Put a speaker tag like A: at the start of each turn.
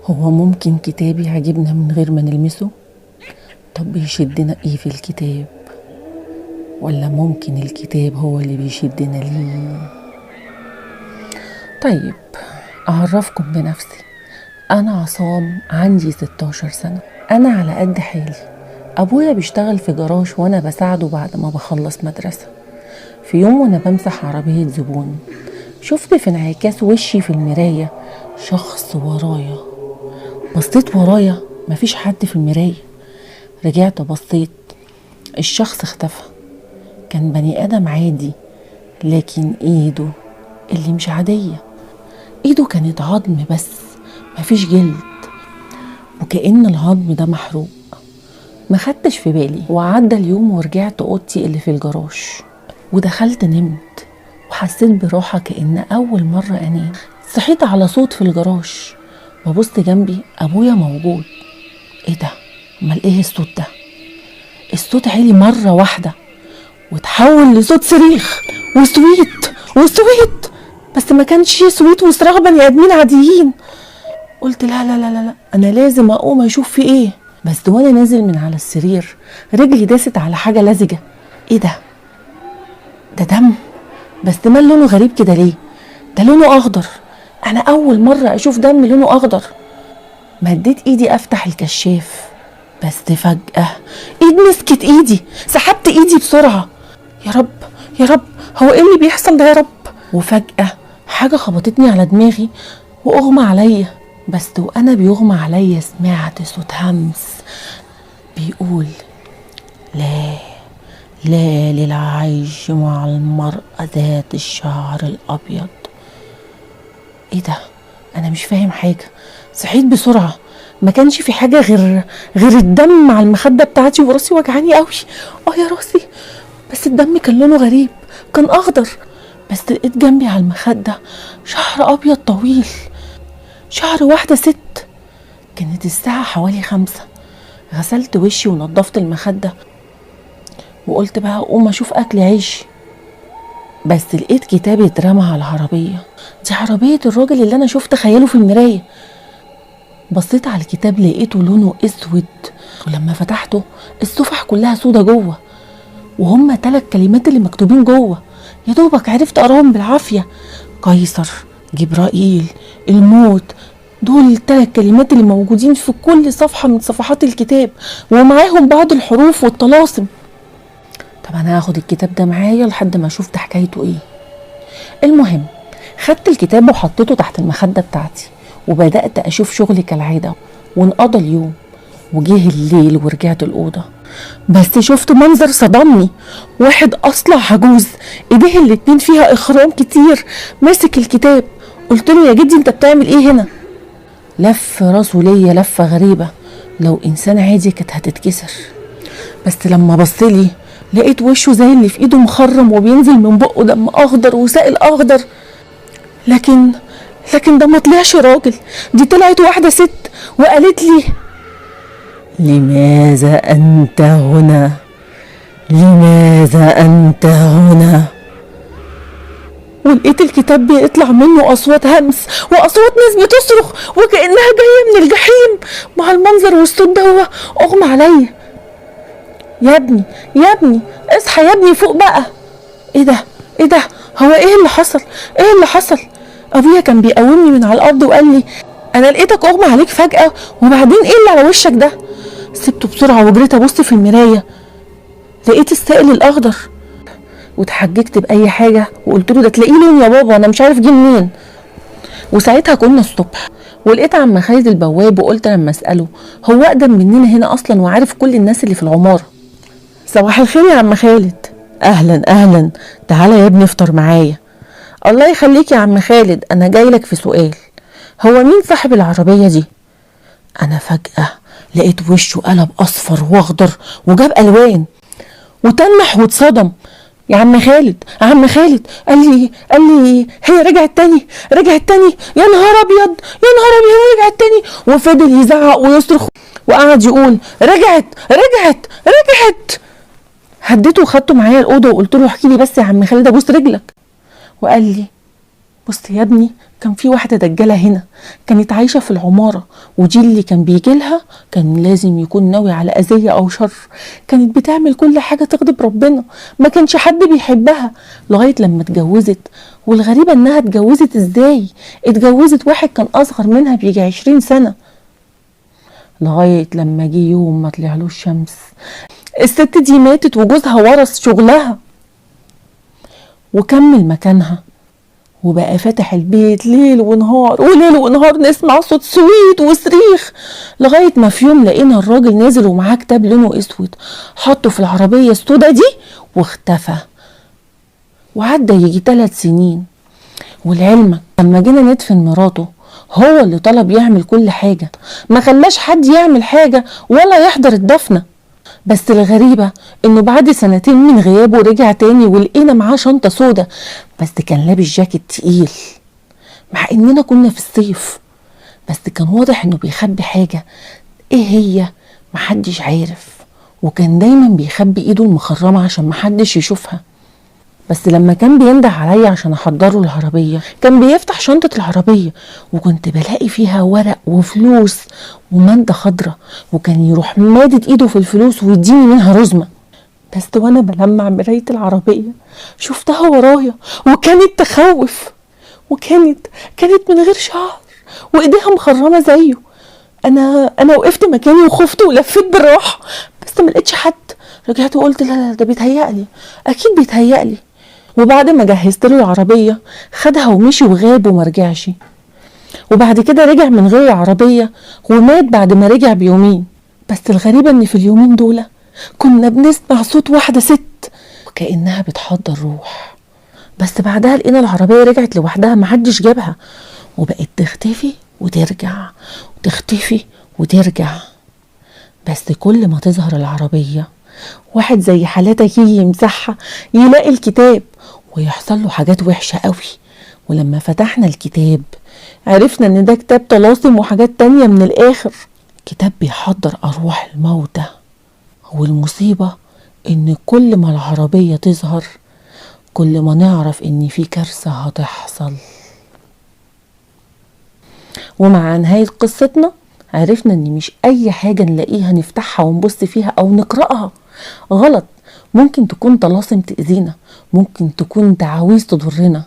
A: هو ممكن كتاب يعجبنا من غير ما نلمسه؟ طب بيشدنا ايه في الكتاب؟ ولا ممكن الكتاب هو اللي بيشدنا ليه؟ طيب أعرفكم بنفسي. أنا عصام، عندي 16 سنة. أنا على قد حالي. أبويا بيشتغل في جراج وأنا بساعده بعد ما بخلص مدرسة. في يوم وأنا بمسح عربية زبون، شفت في انعكاس وشي في المراية شخص ورايا. بصيت ورايا مفيش حد في المراية. رجعت بصيت، الشخص اختفى. كان بني آدم عادي، لكن ايده اللي مش عادية. ايده كانت عظم بس مفيش جلد، وكأن العظم ده محروق. ما خدتش في بالي، وعدى اليوم ورجعت اوضتي اللي في الجراج ودخلت نمت، وحسيت براحة كأن أول مرة أنام. صحيت على صوت في الجراج، ببص جنبي أبويا موجود. إيه ده؟ أمال إيه الصوت ده؟ الصوت عالي مرة واحدة وتحول لصوت صريخ وسويت وسويت، بس ما كانش سويت وصراخ بني آدمين عاديين. قلت لا لا لا لا لا، أنا لازم أقوم أشوف في إيه. بس وأنا نازل من على السرير رجلي داست على حاجة لزجة. إيه ده؟ ده دم، بس مال لونه غريب كده ليه؟ ده لونه أخضر. أنا أول مرة أشوف دم لونه أخضر. مديت إيدي أفتح الكشاف، بس فجأة إيد مسكت إيدي. سحبت إيدي بسرعة. يا رب يا رب، هو إيه اللي بيحصل ده يا رب؟ وفجأة حاجة خبطتني على دماغي وأغمى عليا. بس وأنا بيغمى عليا سمعت صوت همس بيقول لا لا للعيش مع المرأة ذات الشعر الأبيض. ايه ده؟ انا مش فاهم حاجة. صحيت بسرعة، ما كانش في حاجة غير الدم على المخدة بتاعتي، وراسي وجعاني قوي. يا راسي. بس الدم كان لونه غريب، كان اخضر. بس لقيت جنبي على المخدة شعر ابيض طويل، شعر واحدة ست. كانت الساعة حوالي 5. غسلت وشي ونضفت المخدة وقلت بقى اقوم اشوف اكل عيش. بس لقيت كتاب اترمى على العربية. دي عربية الراجل اللي انا شفت خياله في المراية. بصيت على الكتاب لقيته لونه اسود، ولما فتحته الصفح كلها سودة جوه، وهم 3 كلمات اللي مكتوبين جوه. يا دوبك عرفت اقراهم بالعافية: قيصر، جبرائيل، الموت. دول 3 كلمات اللي موجودين في كل صفحة من صفحات الكتاب، ومعاهم بعض الحروف والطلاسم. طب انا هاخد الكتاب ده معايا لحد ما اشوف ده حكايته ايه. المهم خدت الكتاب وحطيته تحت المخدة بتاعتي، وبدأت اشوف شغلي كالعادة. وانقضى اليوم وجه الليل ورجعت الأوضة. بس شفت منظر صدمني. واحد أصلع عجوز، ايديه الاتنين فيها اخرام كتير، ماسك الكتاب. قلت له يا جدي انت بتعمل ايه هنا؟ لف راسه ليا لفة غريبة، لو انسان عادي كانت هتتكسر. بس لما بصلي لقيت وشه زي اللي في ايده مخرم، وبينزل من بقه دم اخضر وسائل اخضر. لكن ده ما طلعش راجل، دي طلعت واحدة ست. وقالت لي لماذا انت هنا؟ لماذا انت هنا؟ ولقيت الكتاب بيطلع منه اصوات همس واصوات ناس بتصرخ وكانها جاية من الجحيم. مع المنظر والصوت ده هو اغمى عليا. يا ابني يا ابني اصحى يا ابني فوق بقى. ايه ده؟ ايه ده؟ هو ايه اللي حصل؟ ايه اللي حصل؟ ابويا كان بيقومني من على الارض وقال لي انا لقيتك اغمى عليك فجأة، وبعدين ايه اللي على وشك ده؟ سبته بسرعة وجريت ابص في المراية، لقيت السائل الاخضر. واتحججت باي حاجة وقلت له ده تلاقيه لون يا بابا، انا مش عارف جه منين. وساعتها كنا الصبح، ولقيت عم خالد البواب، وقلت لما اساله هو اقدم مننا هنا اصلا وعارف كل الناس اللي في العمارة. صباح الخير يا عم خالد. اهلا اهلا، تعالى يا ابني افطر معايا. الله يخليك يا عم خالد، انا جاي لك في سؤال. هو مين صاحب العربية دي؟ انا فجأة لقيت وشه قلب اصفر واخضر وجاب الوان، وتنح واتصدم. يا عم خالد عم خالد، قال لي هي رجعت تاني، رجعت تاني، يا نهار ابيض يا نهار ابيض رجعت تاني. وفضل يزعق ويصرخ وقعد يقول رجعت رجعت رجعت. هديته وخدته معايا الاوضة وقلت له احكي لي بس يا عم خالد ابوس رجلك. وقال لي بص يا ابني، كان في واحدة دجالة هنا كانت عايشة في العمارة، ودي اللي كان بيجيلها كان لازم يكون ناوي على أذية أو شر. كانت بتعمل كل حاجة تغضب ربنا، ما كانش حد بيحبها لغاية لما اتجوزت. والغريبة انها اتجوزت ازاي؟ اتجوزت واحد كان اصغر منها بيجي 20 سنة، لغاية لما جه يوم ما طلعلوش شمس. الست دي ماتت وجوزها ورث شغلها وكمل مكانها، وبقى فاتح البيت ليل ونهار، وليل ونهار نسمع صوت سويت وصريخ، لغاية ما في يوم لقينا الراجل نازل ومعاه كتاب لونه اسود، حطه في العربية السودة دي واختفى. وعدى يجي 3 سنين. ولعلمك لما جينا ندفن مراته هو اللي طلب يعمل كل حاجة، ما خلاش حد يعمل حاجة ولا يحضر الدفنة. بس الغريبة انه بعد 2 سنين من غيابه رجع تاني، ولقينا معاه شنطة سودة، بس كان لابس جاكيت تقيل مع اننا كنا في الصيف، بس كان واضح انه بيخبي حاجة، ايه هي محدش عارف. وكان دايما بيخبي ايده المخرمة عشان محدش يشوفها. بس لما كان بينده عليا عشان احضره العربية كان بيفتح شنطة العربية، وكنت بلاقي فيها ورق وفلوس ومادة خضرة، وكان يروح مادد ايده في الفلوس ويديني منها رزمة. بس وانا بلمع مراية العربية شفتها ورايا، وكانت تخوف، وكانت من غير شعر وايديها مخرمة زيه. انا وقفت مكاني وخفت ولفيت بالراحة، بس ما لقيتش حد. رجعت وقلت لا لا ده بيتهيألي، اكيد بيتهيألي. وبعد ما جهزت له العربية خدها ومشي وغاب وما رجعش. وبعد كده رجع من غير العربية ومات بعد ما رجع بيومين. بس الغريبة ان في اليومين دول كنا بنسمع صوت واحدة ست وكأنها بتحضر روح. بس بعدها لقينا العربية رجعت لوحدها، محدش جابها، وبقت تختفي وترجع وتختفي وترجع. بس كل ما تظهر العربية واحد زي حالاتك يجي يمسحها يلاقي الكتاب ويحصل له حاجات وحشة قوي. ولما فتحنا الكتاب عرفنا ان ده كتاب طلاسم وحاجات تانية من الاخر، كتاب بيحضر ارواح الموتى. والمصيبة ان كل ما العربية تظهر كل ما نعرف ان في كارثة هتحصل. ومع نهاية قصتنا عرفنا ان مش اي حاجة نلاقيها نفتحها ونبص فيها او نقرأها غلط. ممكن تكون طلاسم تأذينا، ممكن تكون تعاويذ تضرنا.